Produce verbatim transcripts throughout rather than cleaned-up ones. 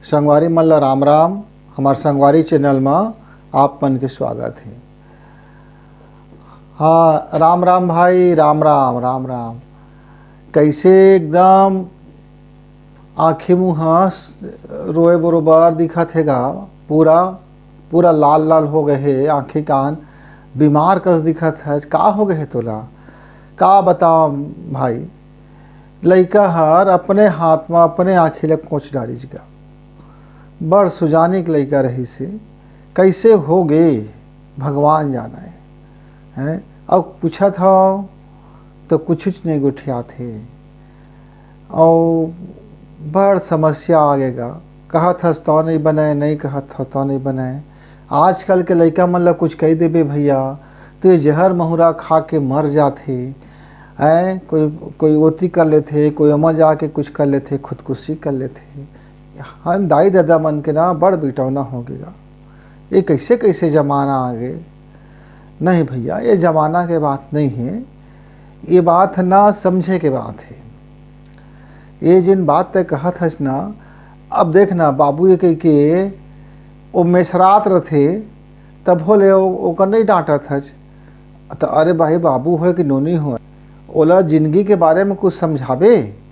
संगवारी मन ला राम राम। हमार संगवारी चैनल मा आप मन के स्वागत हे। हाँ, राम राम भाई, राम राम, राम राम। कैसे एकदम आँखी मुँह रोए बरोबर दिखत हे गा, पूरा, पूरा लाल लाल हो गए हे आँखी कान, बीमार कस दिखत हे। का हो गए हे तोला? का बताओ भाई, लइका हर अपने हाथ म अपने आँखी ल कोच डारिस गा। बड़ सुजानिक लइका रहिस हे, कैसे हो गे भगवान जाने। हैं, अउ पूछत हव तो कुछुच नहीं गोठियात हे। अउ बड़ समस्या आ गे गा। कहत हस तो नहीं बने, नहीं कहत हव तो नहीं बने। आजकल के लइका मन ला कुछ कह देबे भैया, तो ये जहर महुरा खा के मर जाथे। हैं, कोई, कोई ओती कर लेथे, कोई ओमा जाके कुछ कर लेथे, खुदकुशी कर लेथे। हाँ, दाई ददा मन के ना बड़ बिटौना हो गे गा। ये कैसे कैसे जमाना आ गे। नहीं भैया, ये जमाना के बात नहीं हे, ये बात ना समझे के बात हे। ये जिन बात तय कहत हस ना, अब देख ना, बाबू ये कह के ओ मेसरात रथे, तभो ले ओ-, ओकर नहीं डांटत हस। त अरे भाई, बाबू होय कि नोनी होय, ओला जिंदगी के बारे में कुछ समझाबे,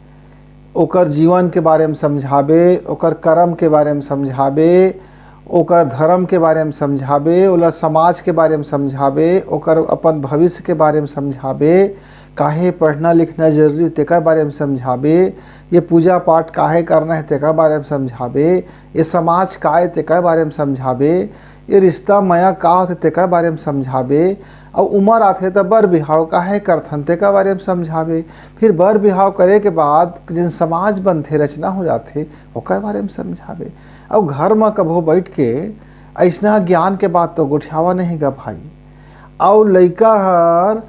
ओकर जीवन के बारे में समझाबे, ओकर कर्म के बारे में समझाबे, ओकर धर्म के बारे में समझाबे, ओला समाज के बारे में समझाबे, ओकर अपन भविष्य के बारे में समझाबे, काहे पढ़ना लिखना जरूरी हे तेकर बारे में समझाबे, ये पूजा पाठ काहे करना हे तेकर बारे में समझाबे, ये समाज का हे तेकर बारे में समझाबे, ये रिश्ता मया का होथे तेकर बारे में समझाबे, अउ उमर आथे त बर बिहाव काहे करथन तेकर बारे में समझाबे। फिर बर बिहाव करे के बाद जेन समाज बनथे, रचना हो जाथे, ओकर बारे में समझाबे। अउ घर म कभो बैठ के अइसना ज्ञान के बात तो गोठियावा नहीं गा भाई। अउ लइका हर,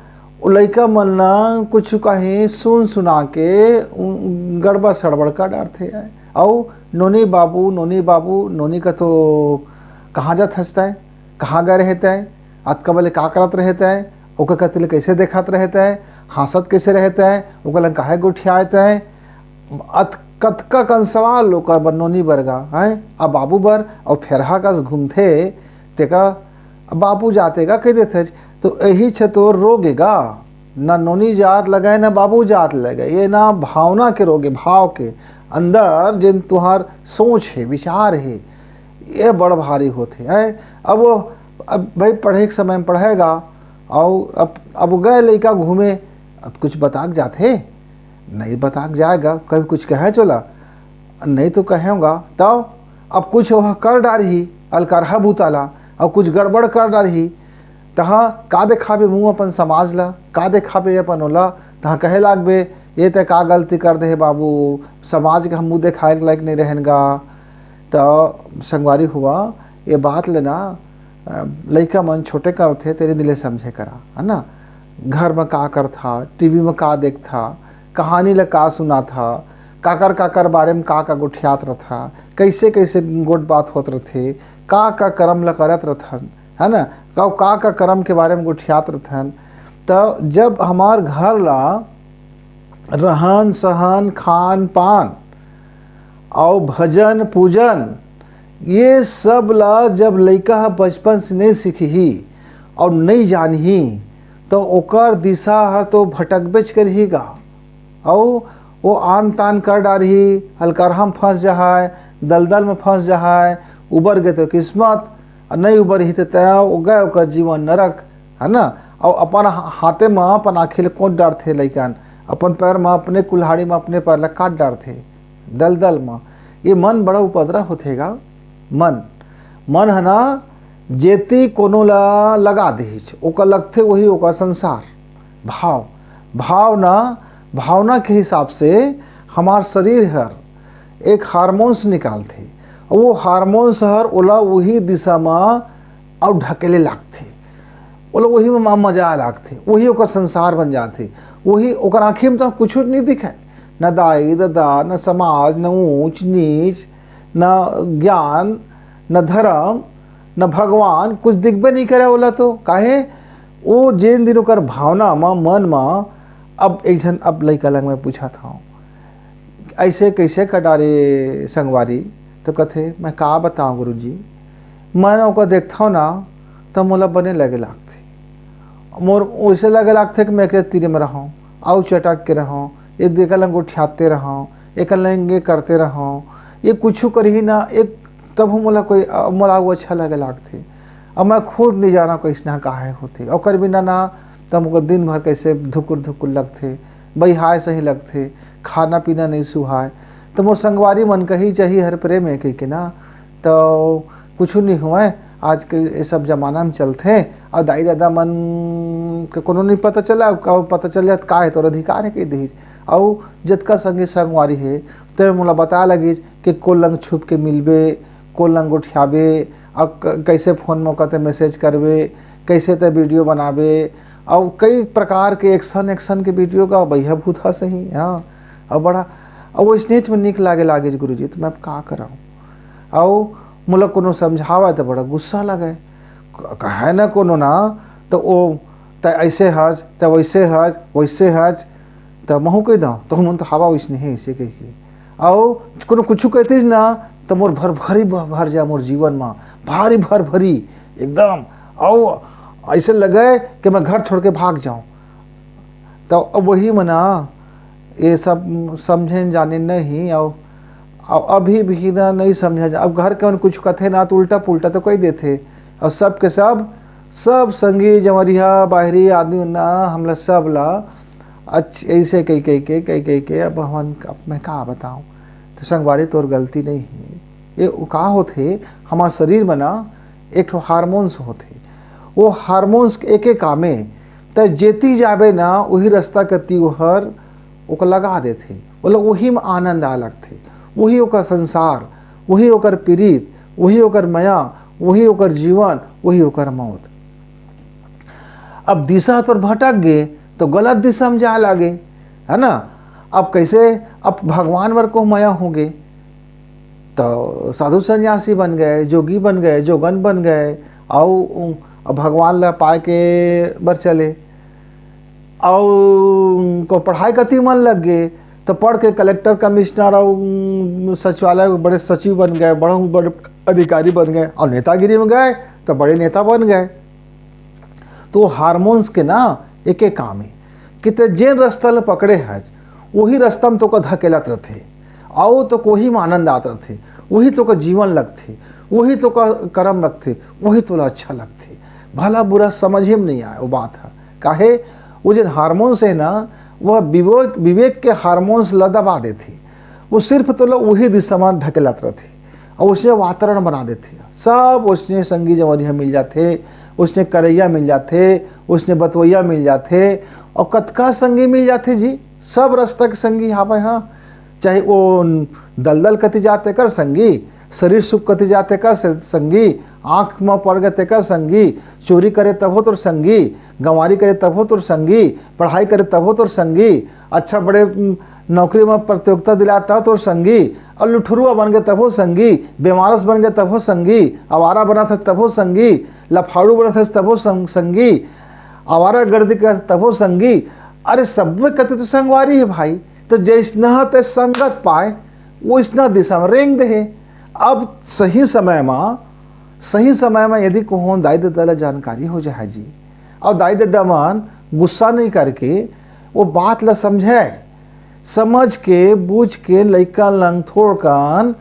ओ लइका मन ला कुछ कहीं सुन सुना के उ-, गड़बड़ सड़बड़ कर डारथे। अउ नोनी बाबू, नोनी बाबू, नोनी का तो कहाँ जात हस तय, कहाँ गए रहे तय, अतका बले का करत रहे तय, ओकर कति ले कैसे देखत रहे तय, हाँसत कैसे रहे तय, ओकर लंग काहे गोठियाए तय, अत-, कतका कन सवाल ओकर बर नोनी बर गा, हैं? अब बाबू बर अउ फेरहा कस घूमथे, तेका बाबू जाते गा कह देथे, तो यही छ तोर रोग हे गा, न नोनी जात लगे, न बाबू जात लगे, ये ना भावना के रोग हे, भाव के अंदर जेन तुहार सोच हे, विचार हे, ये बड़ भारी होथे, हैं? अब वो, अब भाई पढ़े के समय में पढ़ेगा, अउ अब, अब गए लइका घूमे, अब कुछ बता के जाथे, नहीं बता के जाएगा, कभी कुछ कहे चला, नहीं तो कहेगा, तब अब कुछ वह कर डारही, अलकरहा बूता ला, अब कुछ गड़बड़ कर डारही, तहाँ का देखाबे मुँह अपन समाज ला, का देखाबे अपन ओला, तहाँ कहे लागबे, "ये तय का गलती कर दे हे बाबू, समाज के हम मुँह देखाए के लायक नहीं रहेन गा।" त संगवारी हुआ, ये बात ले ना, अ, लइका मन छोटे करथे, तेरे दिले समझे करा, है ना? घर म का करथा, टीवी म का देखथा, कहानी ल का सुनाथा, काकर काकर बारे म का का गोठियात रथा, कैसे कैसे गोठ बात होत रथे, का का करम ल करत रथन, है ना? का, का, का करम के बारे में गोठियात रथन। त जब हमार घर ला रहन सहन, खान पान अउ भजन पूजन, ये सब ला जब लइका ह बचपन से नहीं सीखही अउ नहीं जानही, त ओकर दिशा ह तो भटकबेच करही गा। अउ वो आन तान कर डारही, अलकरहा म फंस जहाय, दलदल म फंस जहाय, उबर गे तो किस्मत, अउ नहीं उबरही तो तय वो गए ओकर जीवन नरक, है ना? अउ अपन हा-, हाथे म अपन आँखी ल कोच डारथे लइकन, अपन पैर म, अपने कुल्हाड़ी म अपने पैर ल काट डारथे दलदल म। ये मन बड़ा उपद्रव होथे गा। मन, मन ह ना जेती कोनो ला लगा देहिच, ओकर लगथे वही ओकर संसार। भाव, भावना, भावना के हिसाब से हमार शरीर हर एक हार्मोन्स निकालथे, अउ वो हार्मोन्स हर ओला वही दिशा म अउ ढकेले लागथे, ओला वही म मजा आए लागथे, वही ओकर संसार बन जाथे, वही ओकर आँखी म तो कुछ नहीं दिखे, न दाई ददा, न समाज, न ऊंच नीच, न ज्ञान, न धर्म, न भगवान, कुछ दिखबे नहीं करे ओला तो। काहे? वो जेन दिन ओकर भावना म, मन म, अब एक झन अब लइका लंग मैं पूछत हंव, ऐसे कैसे कर डारे संगवारी, तो कथे, "मैं का बताऊं गुरुजी, मैं ना ओकर देखथव ना, त मोला बने लगे लागथे। मोर वैसे लगे लागथे कि मैं एकरे तीरे में रहूं, अउ चटक के रहूं, ये एकर लंग गोठियाते रहूं, एकर लंग ये करते रहूं, ये कुछ करही ना, एक तब मोला कोई, अ, मोला वो अच्छा लगे लागथे। अब मैं खुद नहीं जाना कैसना काहे होथे, ओकर बिना ना तब मोला दिन भर कैसे धुकुर धुकुर लगथे, बइहाय सही लगथे, खाना पीना नहीं सुहाय।" तो मोर संगवारी मन कही, "चाही हर प्रेम है," कहिके ना, तो कुछ नहीं हुआ। आजकल ये सब जमाना में चलथे, और दाई ददा मन के कोनो नहीं पता चला, का पता चल जात, "का है, तोर अधिकार है," कह दिहिस। अउ जतका संगी संगवारी हे, ते मोला बता लगिस कि कोन लंग छुप के मिलबे, कोन लंग गोठियाबे, अउ क-, कैसे फोन में कते मैसेज करबे, कैसे ते वीडियो बनाबे, अउ कई प्रकार के एक्शन, एक्शन के वीडियो का बइहा भूत ह सही, हाँ, अउ बड़ा, अउ वो स्नेच में निक लागे लागिस गुरुजी, तो मैं अब का करऊँ? अउ मोला कोनो समझावय त बड़ा गुस्सा लगय। क-, कहय न कोनो ना, त ओ, "त ऐसे हज, त वैसे हज, वैसे हज," त महू कह दऊँ, "तहु मन तो हवा वैसने हे," ऐसे कह के। अउ कोनो कुछु कहतिस ना, त मोर भर भरी भ-, भर जाय मोर जीवन म, भारी भर भरी, एकदम। अउ ऐसे लगय कि मैं घर छोड़ के भाग जाऊँ। त अब वही मना, ये सब समझे जाने नहीं, अउ, अउ अभी भी ना नहीं समझे जा। अब घर के मन कुछ कथे ना, तो उल्टा पुल्टा तो कह देथे। अउ सब के सब, सब संगी जंवरिहा बाहरी आदमी ना, हमला सब ला अच्छ-, ऐसे कह, कह के, कह, कह के, अब हमन, अब मैं का बताऊँ? तो संगवारी, तोर गलती नहीं है। ये का होथे, हमार शरीर में ना एक ठो हार्मोन्स होथे। वो हार्मोन्स के एके कामे, त जेती जाबे ना, वही रास्ता कती ओहर ओकर लगा देथे, मतलब वही में आनंद आ लगथे, वही ओकर संसार, वही ओकर पीरित, वही ओकर मया, वही ओकर जीवन, वही ओकर मौत। अब दिशा तोर भटक गे, तो गलत दिशा में जाय लागे, है ना? अब कैसे, अब भगवान बर को मया हो गे, तो साधु सन्यासी बन गए, जोगी बन गए, जोगन बन गए, अउ भगवान ला पाए के बर चले, अउ को पढ़ाई कति मन लग गे, तो पढ़ के कलेक्टर, कमिश्नर अउ सचिवालय बड़े सचिव बन गए, बड़े, बड़े अधिकारी बन गए, अउ नेतागिरी में गए तो बड़े नेता बन गए। तो हार्मोन्स के ना एके काम हे कि ते जेन रास्ता ल पकड़े हच, वही रास्ता में तोका धकेलत रथे, अउ तो कोही में आनंद आत रथे, वही तोका जीवन लगथे, वही तोका करम लगथे, वही तोला अच्छा लगथे। भला बुरा समझे में नहीं आए वो बात ह। काहे? वो जेन हार्मोन्स हे ना, वह विवेक, विवेक के हार्मोन्स ला दबा देथे। वो सिर्फ तोला वही दिशा में ढकेलत रथे अउ उसने वातावरण बना देथे। सब उसने संगी जवरिया मिल जाथे, उसने करैया मिल जाथे, उसने बतवैया मिल जाथे। अउ कतका संगी मिल जाथे जी, सब रस्ता के संगी हावय। हाँ, चाहे वो दलदल कति जात तेकर संगी, शरीर सुख कति जात तेकर से-, संगी, आँख म पड़ गे तेकर संगी, चोरी करे तभो तोर संगी, गंवारी करे तभो तोर संगी, पढ़ाई करे तभो तोर संगी, अच्छा बड़े, उम, नौकरी म प्रतियोगिता दिलात तभो तोर संगी, अउ लुठरुआ बन गे तभो संगी, बेमारस बन गे तभो संगी, आवारा बनत हे तभो संगी, लफाड़ू बनत हे तभो सं-, संगी, आवारा गर्दी कर तभो संगी। अरे, सबे कति तो संगवारी हे भाई। तो जैसना ते संगत पाए, वैसना दिशा में रेंग दे हे। अब सही समय में, सही समय में यदि कहूँ दाई ददा ला जानकारी हो जाए जी, अउ दाई ददा मन गुस्सा नहीं करके वो बात ला समझे, समझ के, बूझ के लइका लंग थोड़कन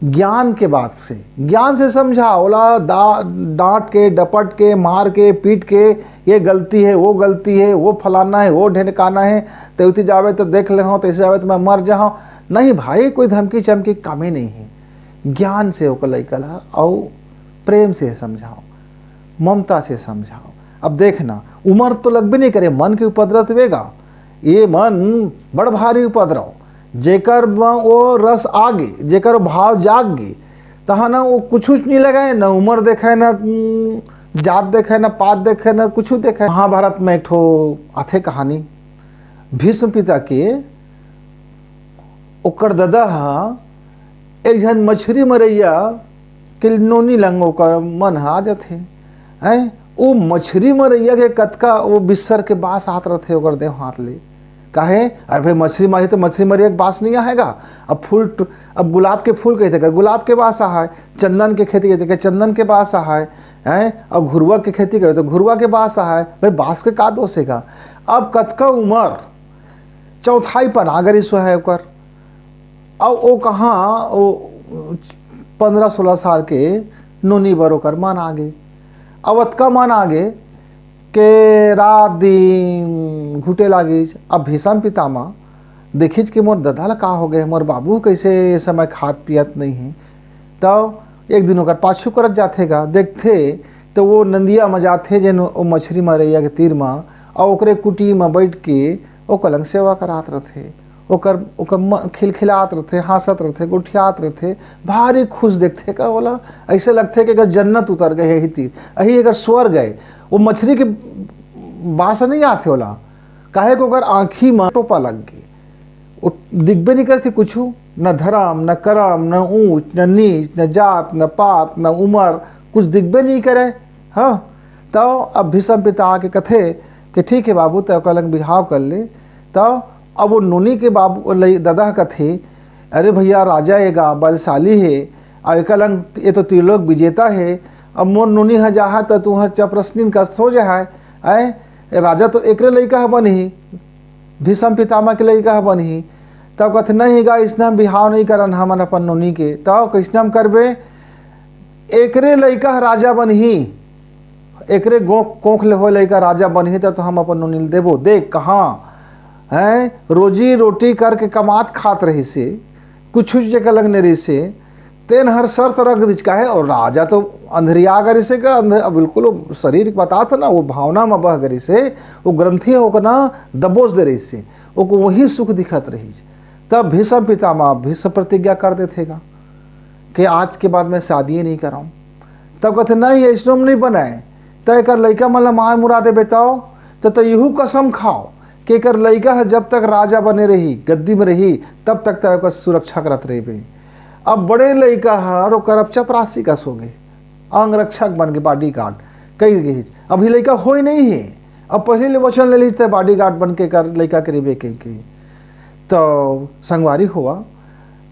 ज्ञान के बात से, ज्ञान से समझा, ओला दा-, डांट के, डपट के, मार के, पीट के, ये गलती हे, वो गलती हे, वो फलाना हे, वो ढेनकाना हे, ते उती जावे तो देख ले हूँ, तैसे जावे तो मैं मर जाऊँ। नहीं भाई, कोई धमकी चमकी कामे नहीं हे। ज्ञान से ओकर लइका ला अउ प्रेम से समझाओ, ममता से समझाओ। अब देखना, उमर तो लगबे नहीं करे, मन के उपद्रव तो वेगा। ये मन बड़ भारी उपद्रव, जेकर म वो रस आ गे, जेकर भाव जाग गे, तहाँ ना वो कुछ नहीं लगाए, ना उमर देखे, ना, उम, जात देखे, ना पात देखे, ना कुछ देखे। महाभारत में एक ठो आथे कहानी, भीष्म पिता के, ओकर ददा ह एक झन मछरी मरैया के नोनी लंग ओकर मन ह आ जथे। हैं? ओ मछरी मरैया के कतका ओ बिस्सर के बास आत रथे ओकर देह हाथ ले। काहे? अरे भाई, मछरी मारी तो मछरी मारी, एक बास नहीं आएगा। अब फूल टु-, अब गुलाब के फूल कहिथे, गुलाब के बास आए, चंदन के खेती कहिथे, चंदन के बास आए, हैं? अब घुरुवा के खेती करे तो घुरुवा के बास आए, भाई बास के का दोष हेगा? अब कतका उमर, चौथाई पना गरी सो है ओकर, अब वो कहाँ, वो पन्द्रह सोलह साल के नोनी बर ओकर मन आगे। अब अतका मन आगे के रात दिन घुटे लागिस। अब भीषम पितामह देखिस कि मोर ददा ल का हो गए, मोर बाबू कैसे ए समय खात पियत नहीं है। तब एक दिन ओकर पाछू करत जाथे गा, देखथे तो वो नंदिया म जाथे, जेन ओ मछरी मरैया के तीर म, अउ ओकरे कुटी म बैठ के ओकर लंग सेवा करात रथे। ओकर, ओकर मन खिलखिलात रथे, हाँसत रथे, गोठियात रथे, भारी खुश देखथे का ओला। ऐसे लगथे कि एकर जन्नत उतर गए, यही तीर, यही एकर स्वर्ग है। वो मछरी के बास नहीं आथे ओला, काहे कि ओकर आँखी म टोपा लग गे। वो दिखबे नहीं करथे कुछू, न धर्म, न करम, न ऊंच, न नीच, न जात, न पात, न उमर, कुछ दिखबे नहीं करे। हाँ, तब अब भीषम पिता आके कथे कि ठीक है बाबू, तय ओकर लंग बिहाव कर ले। तब अब वो नोनी के बाबू, लइ-, ददा कथे, "अरे भैया, राजा एगा बलशाली है, अउ एकर लंग, ये तो त्रिलोक विजेता है। अब मोर नोनी ह जाहा त तुहर चपरसनिन कस हो जाहा, आय, राजा तो एकरे लइका ह बनही।" भीषम पितामह के लइका ह बनही। तब कथे, "नहीं गा, इसने हम बिहाव नहीं करन हमन अपन नोनी के।" तब कैसने हम करबे? "एकरे लइका ह राजा बनही, एकरे गो-, कोख ले होए लइका राजा बनही, तब तो हम अपन नोनी ल देबो।" देख, कहाँ है, रोजी रोटी करके कमात खात रहिसे, कुछ जेकर लंग नहीं रहिसे, तेन हर शर्त रख दिस काहे, और राजा तो अंधरिया गे रहिसे का, अंध-, अब बिल्कुल वो शरीर बतात ना, वो भावना म बह गे रहिसे, वो ग्रंथि ह ओकर ना दबोच दे रहिसे, ओको वही सुख दिखत रहिस। तब भीष्म पितामह भीष्म प्रतिज्ञा कर देथे गा कि आज के बाद मैं शादी नहीं कराऊं। तब कथे, "नहीं, ऐसनो म नहीं बनाए, त एकर लइका मन ल मार मुरा देबे तव, त, त यहू कसम खाओ कि एकर लइका ह जब तक राजा बने रही, गद्दी में रही, तब तक त ओकर सुरक्षा करत रहिबे।" अब बड़े लइका हर ओकर अब चपरासी कस हो गे, अंग रक्षक बन के bodyguard कही गई। अभी लइका होए नहीं है, अब पहले ले वचन ले ली, "तय bodyguard बन के कर लइका के रेबे," कही के। तो संगवारी हुआ,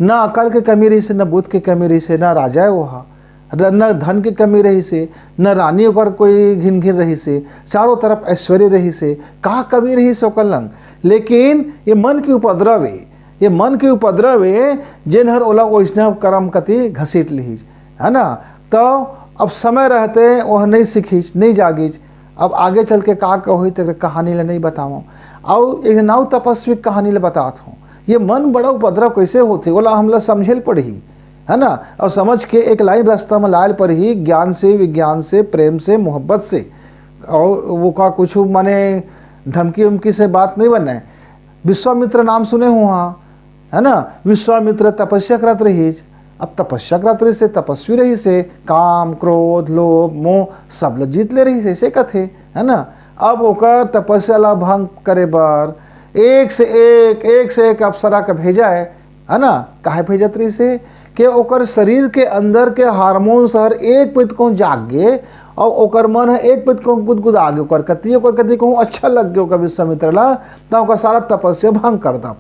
ना अकल के कमी रहिसे, ना बुद्ध के कमी रहिसे, ना राजा वो हा, र-, ना धन के कमी रहिसे, ना रानी ओकर कोई घिन घिन रहिसे, चारों तरफ ऐश्वर्य रहिसे, का कमी रहिसे ओकर लंग? लेकिन ये मन के उपद्रव है, ये मन के उपद्रव है, जेन हर ओला वैष्णव कर्म कति घसीट लिहिस, है ना? तो अब समय रहते वह नहीं सीखिस, नहीं जागिस। अब आगे चल के का, का होही, तेकर कहानी ला नहीं बतावं। अउ एक नव तपस्वी के कहानी ला बतात हूँ। ये मन बड़ा उपद्रव कैसे होथे, ओला हमला समझे ल पड़ही, है ना? और समझ के एक लाइन रास्ता में लायल पड़ही, ज्ञान से, विज्ञान से, प्रेम से, मोहब्बत से। और वो का कुछ माने धमकी उमकी से बात नहीं बने। विश्वामित्र नाम सुने हो, हाँ, है ना? विश्वामित्र तपस्या करत रहिस। अब तपस्या करत रहिसे, तपस्वी रहिसे, काम, क्रोध, लोभ, मोह सब ल जीत ले रहिसे, ऐसे कथे, है ना? अब ओकर तपस्या ला भंग करे बर एक से एक, एक से एक अप्सरा के भेजा है, है ना? काहे भेजत रहिसे कि ओकर शरीर के अंदर के hormones हर एक पइत को जाग गे, और ओकर मन ह एक पइत को गुदगुदा गे, ओकर कति, ओकर कति कहूँ अच्छा लग गे ओकर विश्वामित्र ला, त ओकर सारा तपस्या भंग कर दब।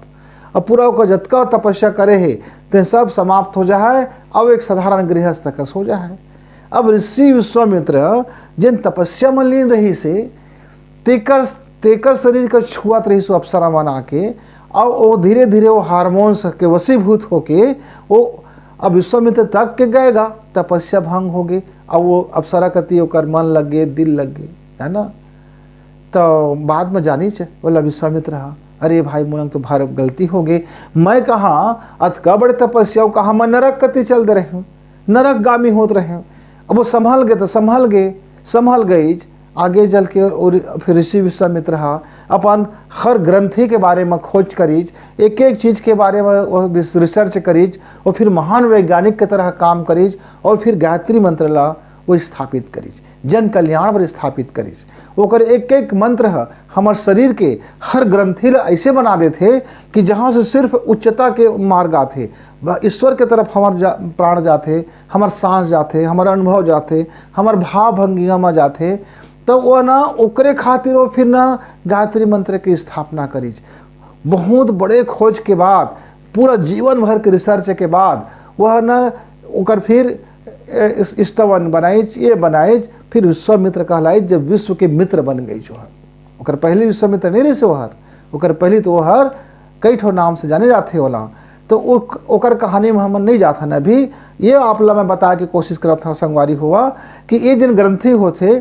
अब पूरा ओकर जतका तपस्या करे हे, ते सब समाप्त हो जाए, अब एक साधारण गृहस्थ कस हो जाए। अब ऋषि विश्वामित्र जेन तपस्या में लीन रहिसे, तेकर, तेकर शरीर का छुआत रहिस वो अप्सरा मन आके, और वो धीरे धीरे वो hormones के वशीभूत होके वो अब विश्वामित्र तक के गएगा, तपस्या भंग हो गे, अब वो अप्सरा कति ओकर मन लग गे, दिल लग गे, है ना? तो बाद में जानिस ओला विश्वामित्र हा, "अरे भाई, मोर लंग तो भारी गलती हो गे, मैं कहाँ अतका बड़े तपस्या, कहाँ मैं नरक कति चल दे रहे हूँ, नरकगामी होत रहे हूँ।" अब वो संभल गे तो संभल गे, संभल गइस। आगे चल के और फिर ऋषि विश्वामित्र हा अपन हर ग्रंथि के बारे में खोज करिस, एक एक चीज के बारे में वो research करिस, और फिर महान वैज्ञानिक के तरह काम करिस, और फिर गायत्री मंत्र ला वो स्थापित करिस, जन कल्याण बर स्थापित करिस। ओकर एक एक मंत्र ह हमर शरीर के हर ग्रंथि ला ऐसे बना देथे कि जहाँ से सिर्फ उच्चता के मार्ग आथे, ब-, ईश्वर के तरफ हमर जा-, प्राण जाथे, हमर सांस जाथे, हमर अनुभव जाथे, हमर भाव भंगिमा म जाथे, त वो ना ओकरे खातिर वो फिर ना गायत्री मंत्र के स्थापना करिस। बहुत बड़े खोज के बाद, पूरा जीवन भर के रिसर्च के बाद, वह न ओकर फिर स्तवन बनाइच, ये बनाइच, फिर विश्वामित्र कहलाइच, जब विश्व के मित्र बन गइच। ओकर पहली विश्वामित्र नहीं रहिस ओहर, ओकर पहली तो ओहर कई ठो नाम से जाने जाथे ओला। तो ओकर कहानी में हमन नहीं जाथन अभी। ये आप ला मैं बताए के कोशिश करत हूँ संगवारी हुआ कि ये जिन ग्रंथि होथे,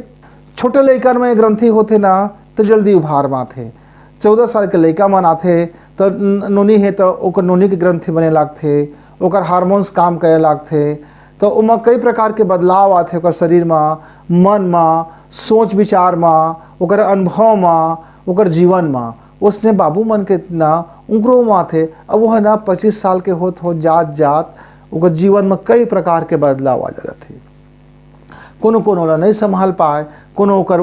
छोटे लइकन में ग्रंथि होथे ना, तो जल्दी उभार में आथे। चौदह साल के लइका मन आथे, तो नोनी हे, तो ओकर नोनी के ग्रंथि बने लागथे, ओकर हार्मोन्स काम करे लागथे, तो ओमा कई प्रकार के बदलाव आथे ओकर शरीर म, मन म, सोच विचार म, ओकर अनुभव म, ओकर जीवन म। उसने बाबू मन के ना उंकरो म आथे। अब वह ना पच्चीस साल के होत होत जात जात ओकर जीवन म कई प्रकार के बदलाव आ जाथे। कोनो कोनो ला नहीं संभाल पाए, कोनो ओकर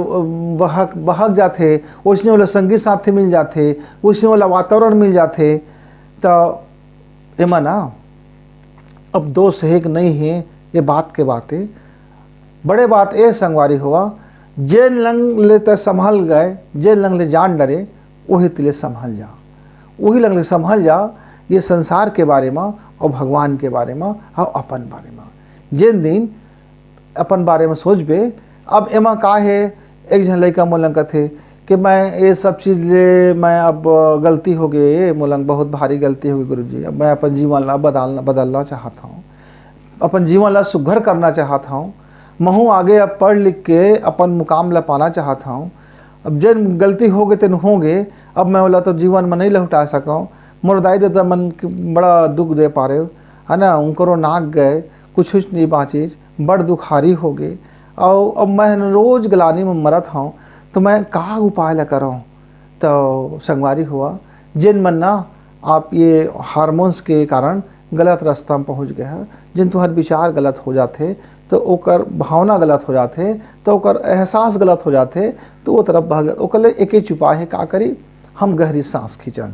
बहक बहक जाथे, उसने वाला संगी साथी मिल जाथे, उसने वाला वातावरण मिल जाथे। तो एमा ना अब दोष हे कि नहीं हे, ये बात के बाते। बड़े बात ए संगवारी हुआ, जेन लंग ले तै संभल गए, जेन लंग ले जान डरे, वही तिले संभल जा, वही लंग ले संभल जा। ये संसार के बारे में और भगवान के बारे में और अपन बारे में जेन दिन अपन बारे में सोचबे। अब एमा का हे, एक झन लइका मोला कथे कि मैं ये सब चीज ले, मैं अब गलती हो गई, मोला बहुत भारी गलती हो गई गुरुजी, अब मैं अपन जीवन ला बदलना बदलना चाहत हूँ, अपन जीवन ला सुघर करना चाहत हूँ, महू आगे अब पढ़ लिख के अपन मुकाम ला पाना चाहत हूँ। अब जेन गलती हो गए तेन हो गए, अब मैं ओला तो जीवन में नहीं लहुटा सकूँ। मोर दाई ददा मन बड़ा दुख दे पारे, है ना, उनकरो नाक गए, कुछ कुछ नहीं बाँचिस, बड़ दुखारी हो गए। और अब मैं रोज गलानी में मरत हूँ, तो मैं का उपाय ला करूँ? तो संगवारी हुआ, जेन मन ना आप ये हार्मोन्स के कारण गलत रास्ता में पहुँच गए हैं, जेन तुहर विचार गलत हो जाथे, तो ओकर भावना गलत हो जाथे, तो ओकर एहसास गलत हो जाथे, तो वो तरफ भाग, ओकर ले एक ही उपाय है, का करी? हम गहरी सांस खींचन।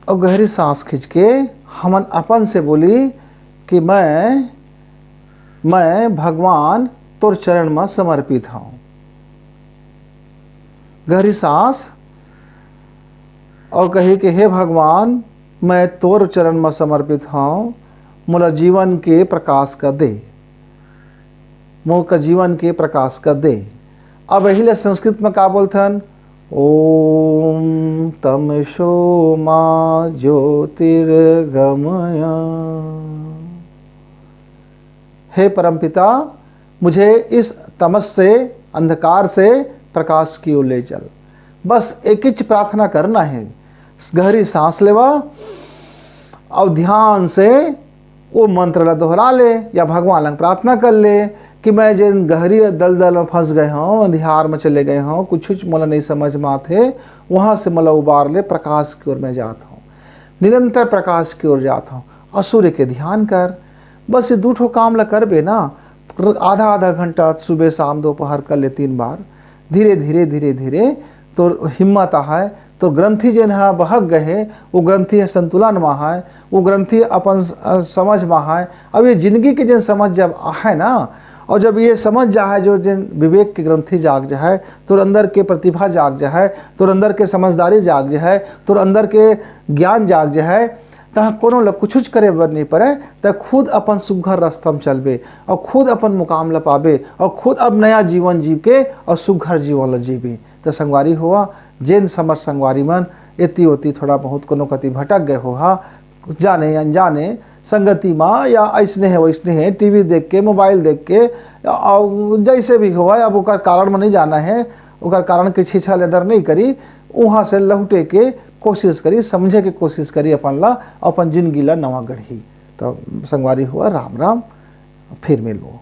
और गहरी सांस खींच के हमन अपन से बोली कि मैं, मैं भगवान तोर चरण में समर्पित हूँ। गहरी सांस और कही कि हे भगवान, मैं तोर चरण में समर्पित हूँ, मोला जीवन के प्रकाश कर दे, मोर का जीवन के प्रकाश कर दे। अब यही ले संस्कृत में का बोलथन? ओम तमसो मा ज्योतिर्गमय। हे परमपिता, मुझे इस तमस से, अंधकार से प्रकाश की ओर ले चल। बस एक ही प्रार्थना करना है, गहरी सांस लेवा और ध्यान से वो मंत्र ला दोहरा ले या भगवान लंग प्रार्थना कर ले कि मैं जेन गहरी दलदल में फंस गए हूँ, अंधियार में चले गए हूँ, कुछ कुछ मोला नहीं समझ में आते, वहाँ से मोला उबार ले, प्रकाश की ओर मैं जात हूँ, निरंतर प्रकाश की ओर जात हूँ। और सूर्य के ध्यान कर। बस ये दू ठो काम ला करबे ना, आधा आधा घंटा सुबह शाम दोपहर कर ले तीन बार। धीरे धीरे धीरे धीरे तोर हिम्मत आए, तोर ग्रंथि जेन ह बहक गए हे, वो ग्रंथि ह संतुलन में आए, वो ग्रंथि अपन समझ में आए। अब ये जिंदगी के जेन समझ जब आए ना, और जब ये समझ जाए, जो जेन विवेक के ग्रंथि जाग जाए, तोर अंदर के प्रतिभा जाग जाए, तोर अंदर के समझदारी जाग जाए, तोर अंदर के ज्ञान जाग जाए, तहाँ कोनो ल कुछ करे बर नहीं पड़े। त खुद अपन सुघर रास्ता में चलबे और खुद अपन मुकाम ल पाबे और खुद अब नया जीवन जीव के और सुघर जीवन ल जीबे। त संगवारी हुआ, जेन समर संगवारी मन एती ओती थोड़ा बहुत कोनो कति भटक गए होहा, जाने अनजाने संगति मा या ऐसने है वैसने है, टीवी देख के, मोबाइल देख के, और जैसे भी हुआ, अब ओकर कारण में नहीं जाना है, ओकर कारण के छीछा लेदर नहीं करी, वहाँ से लहुटे के कोशिश करी, समझे के कोशिश करी अपन ला, अपन जिंदगी ला नवा गढ़ी। तो संगवारी हुआ, राम राम, फिर मिलबो।